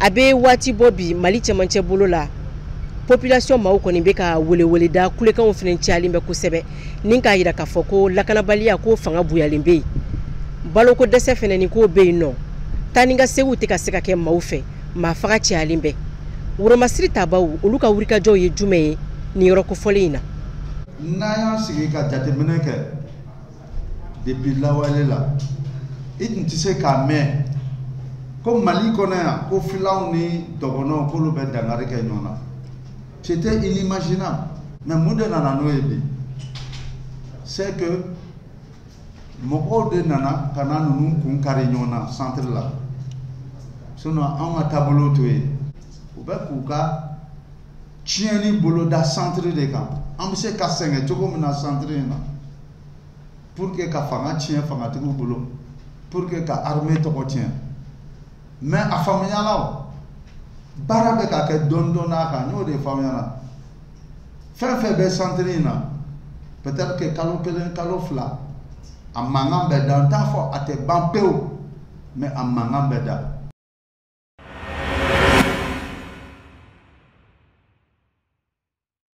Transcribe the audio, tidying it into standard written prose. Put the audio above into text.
A bɛ waati bɔ bi, Mali cɛmancɛ bolo la, population maaw kɔni bɛ ka weleweleda, kulekanw fana cayalen bɛ kosɛbɛ ni k'a jira k'a fɔ ko lakanabaliya ko fanga bonyalen bɛ yen, baloko dɛsɛ fana ni k'o bɛ yen nɔ, taa ni ka seginw tɛ ka se ka kɛ maaw fɛ, maa faga cayalen bɛ. Woromasiri tabaw, olu ka wulikajɔw ye jumɛn ye nin yɔrɔ kofɔlen in na? N'an y'an sigi ka jateminɛ kɛ, depuis lawale la, i tun tɛ se k'a mɛn ko Mali kɔnɔ yan ko filaw ni dɔgɔnɔw k'olu bɛ dankari kɛ ɲɔgɔn na. C'était inimaginable. Mais mun de nana n'o ye bi? C'est que mɔgɔw de nana ka na ninnu kun kari ɲɔgɔn na centre la. Sinon anw ka taabolo t'o ye. U bɛ k'u ka tiɲɛni boloda centre de kan. An bɛ se ka sɛgɛn cogo min na centre in na, pour que ka fanga tiɲɛ fangatigiw bolo, pour que ka armée tɔgɔ tiɲɛ. Mais a faamuyala, o baara bɛ ka kɛ dɔɔni dɔɔni a kan. N y'o de faamuya na. Fɛn fɛn bɛ centre in na, peut-être que kalo 1, kalo 2, a mankan bɛ da. N t'a fɔ a tɛ ban pewu, mais a mankan bɛ da.